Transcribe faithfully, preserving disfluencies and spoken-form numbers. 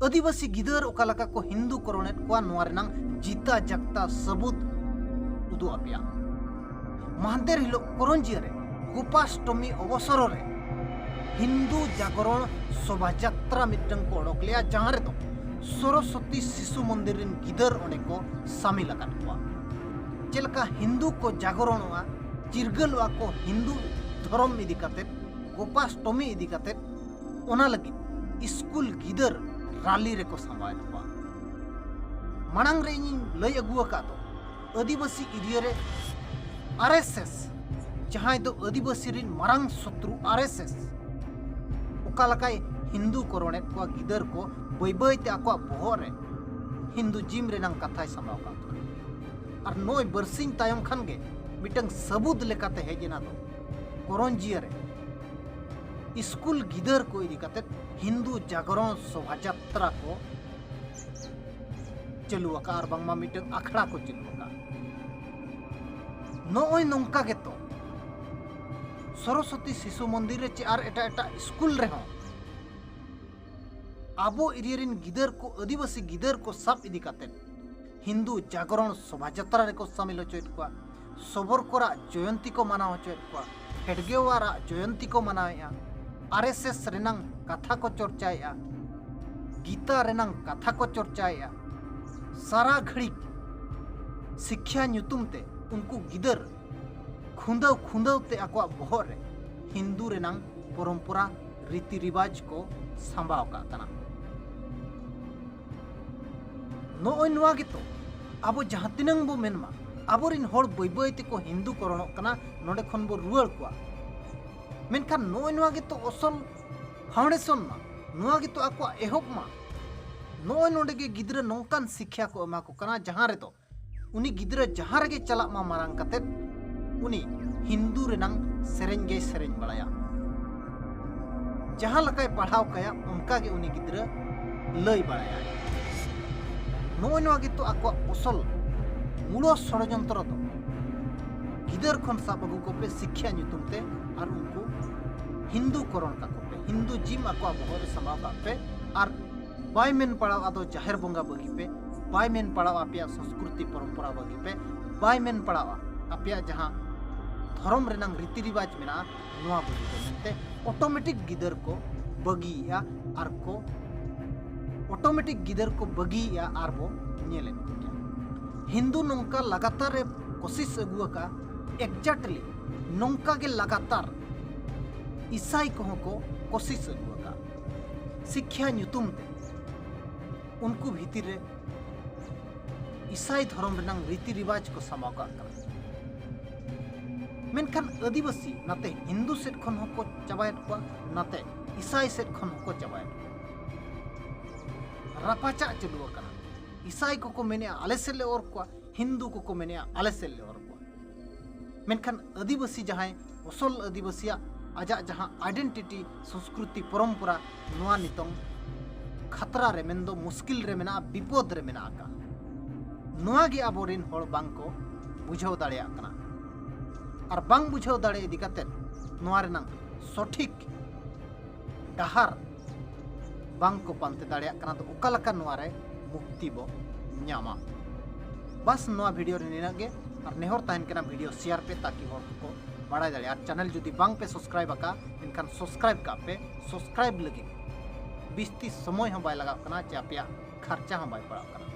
ᱟᱹᱫᱤᱵᱟᱹᱥᱤ ᱜᱤᱫᱟᱹᱨ ᱚᱠᱟ ᱞᱮᱠᱟ ᱠᱚ ᱦᱤᱱᱫᱩ ᱠᱚᱨᱚᱱᱮᱫ ᱠᱚᱣᱟ, ᱱᱚᱣᱟ ᱨᱮᱱᱟᱝ ᱡᱤᱛᱟ ᱡᱟᱠᱛᱟ ᱥᱟᱹᱵᱩᱫ ᱩᱫᱩᱜ ᱟᱯᱮᱭᱟ᱾ ᱢᱟᱦᱫᱮᱨ ᱦᱤᱞᱳᱜ ᱠᱚᱨᱚᱧᱡᱤᱭᱟᱹ ᱨᱮ ᱜᱳᱯᱟᱥᱴᱚᱢᱤ ᱚᱵᱚᱥᱚᱨ ᱨᱮ ᱦᱤᱱᱫᱩ ᱡᱟᱜᱚᱨᱚᱱ ᱥᱚᱵᱷᱟ ᱡᱟᱛᱨᱟ ᱢᱤᱫᱴᱟᱝ ᱠᱚ ᱚᱰᱚᱠ ᱞᱮᱜᱼᱟ, ᱡᱟᱦᱟᱸ ᱨᱮᱫᱚ ᱥᱚᱨᱚᱥᱚᱛᱤ ᱥᱤᱥᱩ ᱢᱚᱱᱫᱤᱨ ᱨᱮᱱ ᱜᱤᱫᱟᱹᱨ ᱚᱸᱰᱮ ᱠᱚ ᱥᱟᱢᱤᱞ ᱟᱠᱟᱫ ᱠᱚᱣᱟ᱾ ᱪᱮᱫ ᱞᱮᱠᱟ ᱦᱤᱱᱫᱩ ᱠᱚ ᱡᱟᱜᱚᱨᱚᱱᱚᱜᱼᱟ, ᱪᱤᱨᱜᱟᱹᱞᱚᱜᱼᱟ ᱠᱚ ᱦᱤᱱᱫᱩ ᱫᱷᱚᱨᱚᱢ ᱤᱫᱤ ᱠᱟᱛᱮᱫ, ᱜᱳᱯᱟᱥᱴᱚᱢᱤ ᱤᱫᱤ ᱠᱟᱛᱮᱫ, ᱚᱱᱟ ᱞᱟᱹᱜᱤᱫ ᱥᱠᱩᱞ ᱜᱤᱫᱟᱹᱨ ᱨᱟᱞᱤ ᱨᱮᱠᱚ ᱥᱟᱢᱵᱟᱣᱮᱫ ᱠᱚᱣᱟ᱾ ᱢᱟᱲᱟᱝ ᱨᱮ ᱤᱧᱤᱧ ᱞᱟᱹᱭ ᱟᱹᱜᱩ ᱟᱠᱟᱫ ᱫᱚ, ᱟᱹᱫᱤᱵᱟᱹᱥᱤ ᱮᱨᱤᱭᱟ ᱨᱮ ᱟᱨ ᱮᱥ ᱮᱥ, ᱡᱟᱦᱟᱸᱭ ᱫᱚ ᱟᱹᱫᱤᱵᱟᱹᱥᱤ ᱨᱤᱱ ᱢᱟᱨᱟᱝ ᱥᱚᱛᱨᱩ ᱟᱨ ᱮᱥ ᱮᱥ, ᱚᱠᱟ ᱞᱮᱠᱟᱭ ᱦᱤᱱᱫᱩ ᱠᱚᱨᱚᱱᱮᱫ ᱠᱚᱣᱟ ᱜᱤᱫᱟᱹᱨ ᱠᱚ, ᱵᱟᱹᱭ ᱵᱟᱹᱭ ᱛᱮ ᱟᱠᱚᱣᱟᱜ ᱵᱚᱦᱚᱜ ᱨᱮ ᱦᱤᱱᱫᱩ ᱡᱤᱢ ᱨᱮᱱᱟᱝ ᱠᱟᱛᱷᱟᱭ ᱥᱟᱢᱵᱟᱣ ᱠᱟᱜ ᱠᱟᱱᱟ᱾ ᱟᱨ ᱱᱚᱜᱼᱚᱭ ᱵᱟᱨᱥᱤᱧ ᱛᱟᱭᱚᱢ ᱠᱷᱟᱱ ᱜᱮ ᱢᱤᱫᱴᱟᱝ ᱥᱟᱹᱵᱩᱫ ᱞᱮᱠᱟᱛᱮ ᱦᱮᱡ ᱮᱱᱟ ᱫᱚ, ᱠᱚᱨᱚᱧᱡᱤᱭᱟᱹ ᱨᱮ ᱥᱠᱩᱞ ᱜᱤᱫᱟᱹᱨ ᱠᱚ ᱤᱫᱤ ᱠᱟᱛᱮᱫ ᱦᱤᱱᱫᱩ ᱡᱟᱜᱚᱨᱚᱱ ᱥᱚᱵᱷᱟ ᱡᱟᱛᱨᱟ ᱠᱚ ᱪᱟᱹᱞᱩ ᱟᱠᱟᱫᱼᱟ ᱟᱨ ᱵᱟᱝᱢᱟ ᱢᱤᱫᱴᱟᱝ ᱟᱠᱷᱲᱟ ᱠᱚ ᱪᱟᱹᱞᱩ ᱟᱠᱟᱫᱼᱟ᱾ ᱱᱚᱜᱼᱚᱭ ᱱᱚᱝᱠᱟ ᱜᱮᱛᱚ ᱥᱚᱨᱚᱥᱚᱛᱤ ᱥᱤᱥᱩ ᱢᱚᱱᱫᱤᱨ ᱨᱮ ᱪᱮ ᱟᱨ ᱮᱴᱟᱜ ᱮᱴᱟᱜ ᱥᱠᱩᱞ ᱨᱮᱦᱚᱸ ᱟᱵᱚ ᱮᱨᱤᱭᱟ ᱨᱮᱱ ᱜᱤᱫᱟᱹᱨ ᱠᱚ, ᱟᱹᱫᱤᱵᱟᱹᱥᱤ ᱜᱤᱫᱟᱹᱨ ᱠᱚ ᱥᱟᱵ ᱤᱫᱤ ᱠᱟᱛᱮᱫ ᱦᱤᱱᱫᱩ ᱡᱟᱜᱚᱨᱚᱱ ᱥᱚᱵᱷᱟ ᱡᱟᱛᱨᱟ ᱨᱮᱠᱚ ᱥᱟᱢᱤᱞ ᱦᱚᱪᱚᱭᱮᱫ ᱠᱚᱣᱟ, ᱥᱚᱵᱚᱨᱠᱚᱨᱟᱜ ᱡᱚᱭᱚᱱᱛᱤ ᱠᱚ ᱢᱟᱱᱟᱣ ᱦᱚᱪᱚᱭᱮᱫ ᱠᱚᱣᱟ, ᱦᱮᱰᱜᱮᱣᱟᱨᱟᱜ ᱡᱚᱭᱚᱱᱛᱤ ᱠᱚ ᱢᱟᱱᱟᱣᱮᱫᱼᱟ, ᱟᱨ ᱮᱥ ᱮᱥ ᱨᱮᱱᱟᱝ ᱠᱟᱛᱷᱟ ᱠᱚ ᱪᱚᱨᱪᱟᱭᱮᱫᱼᱟ, ᱜᱤᱛᱟ ᱨᱮᱱᱟᱝ ᱠᱟᱛᱷᱟ ᱠᱚ ᱪᱚᱨᱪᱟᱭᱮᱫᱼᱟ᱾ ᱥᱟᱨᱟ ᱜᱷᱟᱹᱲᱤᱡ ᱥᱤᱠᱠᱷᱟ ᱧᱩᱛᱩᱢ ᱛᱮ ᱩᱱᱠᱩ ᱜᱤᱫᱟᱹᱨ ᱠᱷᱩᱸᱫᱟᱹᱣ ᱠᱷᱩᱸᱫᱟᱹᱣ ᱛᱮ ᱟᱠᱚᱣᱟᱜ ᱵᱚᱦᱚᱜ ᱨᱮ ᱦᱤᱱᱫᱩ ᱨᱮᱱᱟᱝ ᱯᱚᱨᱚᱢᱯᱚᱨᱟ ᱨᱤᱛᱤ ᱨᱤᱵᱟᱡᱽ ᱠᱚ ᱥᱟᱢᱵᱟᱣ ᱠᱟᱜ ᱠᱟᱱᱟ᱾ ᱱᱚᱜᱼᱚᱭ ᱱᱚᱣᱟ ᱜᱮᱛᱚ ᱟᱵᱚ ᱡᱟᱦᱟᱸ ᱛᱤᱱᱟᱹᱝ ᱵᱚ ᱢᱮᱱ ᱢᱟ, ᱟᱵᱚᱨᱤᱱ ᱦᱚᱲ ᱵᱟᱹᱭ ᱵᱟᱹᱭ ᱛᱮᱠᱚ ᱦᱤᱱᱫᱩ ᱠᱚᱨᱚᱱᱚᱜ ᱠᱟᱱᱟ, ᱱᱚᱰᱮ ᱠᱷᱚᱱ ᱵᱚ ᱨᱩᱣᱟᱹᱲ ᱠᱚᱣᱟ᱾ ᱢᱮᱱᱠᱷᱟᱱ ᱱᱚᱜᱼᱚᱭ ᱱᱚᱣᱟ ᱜᱮᱛᱚ ᱚᱥᱚᱞ ᱯᱷᱟᱣᱩᱱᱰᱮᱥᱚᱱ ᱢᱟ, ᱱᱚᱣᱟ ᱜᱮᱛᱚ ᱟᱠᱚᱣᱟᱜ ᱮᱦᱚᱵ ᱢᱟ᱾ ᱱᱚᱜᱼᱚᱭ ᱱᱚᱰᱮ ᱜᱮ ᱜᱤᱫᱽᱨᱟᱹ ᱱᱚᱝᱠᱟᱱ ᱥᱤᱠᱠᱷᱟ ᱠᱚ ᱮᱢᱟ ᱠᱚ ᱠᱟᱱᱟ, ᱡᱟᱦᱟᱸ ᱨᱮᱫᱚ ᱩᱱᱤ ᱜᱤᱫᱽᱨᱟᱹ ᱡᱟᱦᱟᱸ ᱨᱮᱜᱮ ᱪᱟᱞᱟᱜ ᱢᱟ ᱢᱟᱨᱟᱝ ᱠᱟᱛᱮᱫ, ᱩᱱᱤ ᱦᱤᱱᱫᱩ ᱨᱮᱱᱟᱝ ᱥᱮᱨᱮᱧ ᱜᱮᱭ ᱥᱮᱨᱮᱧ ᱵᱟᱲᱟᱭᱟ᱾ ᱡᱟᱦᱟᱸ ᱞᱮᱠᱟᱭ ᱯᱟᱲᱦᱟᱣ ᱠᱟᱭᱟ, ᱚᱱᱠᱟ ᱜᱮ ᱩᱱᱤ ᱜᱤᱫᱽᱨᱟᱹ ᱞᱟᱹᱭ ᱵᱟᱲᱟᱭᱟᱭ᱾ ᱱᱚᱜᱼᱚᱭ ᱱᱚᱣᱟ ᱜᱮᱛᱚ ᱟᱠᱚᱣᱟᱜ ᱟᱥᱚᱞ ᱢᱩᱲᱚ ᱥᱚᱲᱚᱡᱚᱱᱛᱨᱚ ᱫᱚ᱾ ᱜᱤᱫᱟᱹᱨ ᱠᱷᱚᱱ ᱥᱟᱵ ᱟᱹᱜᱩ ᱠᱚᱯᱮ ᱥᱤᱠᱠᱷᱟ ᱧᱩᱛᱩᱢ ᱛᱮ, ᱟᱨ ᱩᱱᱠᱩ ᱦᱤᱱᱫᱩ ᱠᱚᱨᱚᱱ ᱠᱟᱠᱚ ᱯᱮ, ᱦᱤᱱᱫᱩ ᱡᱤᱢ ᱟᱠᱚᱣᱟᱜ ᱵᱚᱦᱚᱜ ᱨᱮ ᱥᱟᱢᱵᱟᱣ ᱠᱟᱜ ᱯᱮ, ᱟᱨ ᱵᱟᱭ ᱢᱮᱱ ᱯᱟᱲᱟᱣᱟ ᱫᱚ ᱡᱟᱦᱮᱨ ᱵᱚᱸᱜᱟ ᱵᱟᱹᱜᱤ ᱯᱮ, ᱵᱟᱭ ᱢᱮᱱ ᱯᱟᱲᱟᱣᱟ ᱟᱯᱮᱭᱟᱜ ᱥᱚᱝᱥᱠᱨᱤᱛᱤ ᱯᱚᱨᱚᱢᱯᱚᱨᱟ ᱵᱟᱹᱜᱤ ᱯᱮ, ᱵᱟᱭ ᱢᱮᱱ ᱯᱟᱲᱟᱣᱟ ᱟᱯᱮᱭᱟᱜ ᱡᱟᱦᱟᱸ ᱫᱷᱚᱨᱚᱢ ᱨᱮᱱᱟᱝ ᱨᱤᱛᱤ ᱨᱤᱣᱟᱡᱽ ᱢᱮᱱᱟᱜᱼᱟ ᱱᱚᱣᱟ ᱵᱟᱹᱜᱤ ᱯᱮ ᱢᱮᱱᱛᱮ᱾ ᱚᱴᱳᱢᱮᱴᱤᱠ ᱜᱤᱫᱟᱹᱨ ᱠᱚ ᱵᱟᱹᱜᱤᱭᱮᱫᱼᱟ ᱟᱨ ᱠᱚ ᱚᱴᱳᱢᱮᱴᱤᱠ ᱜᱤᱫᱟᱹᱨ ᱠᱚ ᱵᱟᱹᱜᱤᱭᱮᱫᱼᱟ ᱟᱨ ᱵᱚ ᱧᱮᱞᱮᱫ ᱠᱚ ᱜᱮᱭᱟ᱾ ᱦᱤᱱᱫᱩ ᱱᱚᱝᱠᱟ ᱞᱟᱜᱟᱛᱟᱨ ᱮ ᱠᱳᱥᱤᱥ ᱟᱹᱜᱩ ᱟᱠᱟᱫᱼᱟ, ᱮᱠᱡᱮᱠᱴᱞᱤ ᱱᱚᱝᱠᱟ ᱜᱮ ᱞᱟᱜᱟᱛᱟᱨ ᱤᱥᱟᱭ ᱠᱚᱦᱚᱸ ᱠᱚ ᱠᱳᱥᱤᱥ ᱟᱹᱜᱩ ᱟᱠᱟᱫᱼᱟ᱾ ᱥᱤᱠᱠᱷᱟ ᱧᱩᱛᱩᱢ ᱛᱮ ᱩᱱᱠᱩ ᱵᱷᱤᱛᱤᱨ ᱨᱮ ᱤᱥᱟᱭ ᱫᱷᱚᱨᱚᱢ ᱨᱮᱱᱟᱝ ᱨᱤᱛᱤ ᱨᱤᱣᱟᱡᱽ ᱠᱚ ᱥᱟᱢᱟᱣ ᱠᱟᱜ ᱠᱟᱱᱟ᱾ ᱢᱮᱱᱠᱷᱟᱱ ᱟᱹᱫᱤᱵᱟᱹᱥᱤ ᱱᱟᱛᱮ ᱦᱤᱱᱫᱩ ᱥᱮᱫ ᱠᱷᱚᱱ ᱦᱚᱸᱠᱚ ᱪᱟᱵᱟᱭᱮᱫ ᱠᱚᱣᱟ, ᱱᱟᱛᱮ ᱤᱥᱟᱭ ᱥᱮᱫ ᱠᱷᱚᱱ ᱦᱚᱸᱠᱚ ᱪᱟᱵᱟᱭᱮᱫ ᱠᱚᱣᱟ᱾ ᱨᱟᱯᱟᱪᱟᱜ ᱪᱟᱹᱞᱩ ᱟᱠᱟᱱᱟ᱾ ᱤᱥᱟᱭ ᱠᱚᱠᱚ ᱢᱮᱱᱮᱫᱼᱟ ᱟᱞᱮ ᱥᱮᱫ ᱞᱮ ᱚᱨ ᱠᱚᱣᱟ, ᱦᱤᱱᱫᱩ ᱠᱚᱠᱚ ᱢᱮᱱᱮᱫᱼᱟ ᱟᱞᱮ ᱥᱮᱫ ᱞᱮ ᱚᱨ ᱠᱚᱣᱟ᱾ ᱢᱮᱱᱠᱷᱟᱱ ᱟᱹᱫᱤᱵᱟᱹᱥᱤ ᱡᱟᱦᱟᱸᱭ ᱚᱥᱚᱞ ᱟᱹᱫᱤᱵᱟᱹᱥᱤᱭᱟᱜ ᱟᱡᱟᱜ ᱡᱟᱦᱟᱸ ᱟᱭᱰᱮᱱᱴᱤᱴᱤ, ᱥᱚᱝᱥᱠᱨᱤᱛᱤ, ᱯᱚᱨᱚᱢᱯᱚᱨᱟ, ᱱᱚᱣᱟ ᱱᱤᱛᱚᱝ ᱠᱷᱟᱛᱨᱟ ᱨᱮ, ᱢᱮᱱᱫᱚ ᱢᱩᱥᱠᱤᱞ ᱨᱮ ᱢᱮᱱᱟᱜᱼᱟ, ᱵᱤᱯᱚᱫ ᱨᱮ ᱢᱮᱱᱟᱜ ᱟᱠᱟᱫᱼᱟ᱾ ᱱᱚᱣᱟ ᱜᱮ ᱟᱵᱚᱨᱮᱱ ᱦᱚᱲ ᱵᱟᱝ ᱠᱚ ᱵᱩᱡᱷᱟᱹᱣ ᱫᱟᱲᱮᱭᱟᱜ ᱠᱟᱱᱟ᱾ ᱟᱨ ᱵᱟᱝ ᱵᱩᱡᱷᱟᱹᱣ ᱫᱟᱲᱮ ᱤᱫᱤ ᱠᱟᱛᱮᱫ ᱱᱚᱣᱟ ᱨᱮᱱᱟᱝ ᱥᱚᱴᱷᱤᱠ ᱰᱟᱦᱟᱨ ᱵᱟᱝ ᱠᱚ ᱯᱟᱱᱛᱮ ᱫᱟᱲᱮᱭᱟᱜ ᱠᱟᱱᱟ᱾ ᱛᱚ ᱚᱠᱟ ᱞᱮᱠᱟ ᱱᱚᱣᱟ ᱨᱮ ᱢᱩᱠᱛᱤ ᱵᱚ ᱧᱟᱢᱟ? ᱵᱟᱥ ᱱᱚᱣᱟ ᱵᱷᱤᱰᱤᱭᱳ ᱨᱮ ᱱᱤᱱᱟᱹᱜ ᱜᱮ᱾ ᱟᱨ ᱱᱮᱦᱚᱨ ᱛᱟᱦᱮᱱ ᱠᱟᱱᱟ ᱵᱷᱤᱰᱤᱭᱳ ᱥᱮᱭᱟᱨ ᱯᱮ, ᱛᱟᱠᱤ ᱦᱚᱲ ᱠᱚᱠᱚ ᱵᱟᱲᱟᱭ ᱫᱟᱲᱮᱭᱟᱜᱼᱟ᱾ ᱟᱨ ᱪᱮᱱᱮᱞ ᱡᱩᱫᱤ ᱵᱟᱝ ᱯᱮ ᱥᱟᱵᱥᱠᱨᱟᱭᱤᱵ ᱟᱠᱟᱫᱼᱟ, ᱮᱱᱠᱷᱟᱱ ᱥᱟᱵᱥᱠᱨᱟᱭᱤᱵ ᱠᱟᱜ ᱯᱮ᱾ ᱥᱟᱵᱥᱠᱨᱟᱭᱤᱵ ᱞᱟᱹᱜᱤᱫ ᱵᱤᱥᱛᱤ ᱥᱚᱢᱚᱭ ᱦᱚᱸ ᱵᱟᱭ ᱞᱟᱜᱟᱜ ᱠᱟᱱᱟ, ᱪᱮ ᱟᱯᱮᱭᱟᱜ ᱠᱷᱟᱨᱪᱟ ᱦᱚᱸ ᱵᱟᱭ ᱯᱟᱲᱟᱜ ᱠᱟᱱᱟ᱾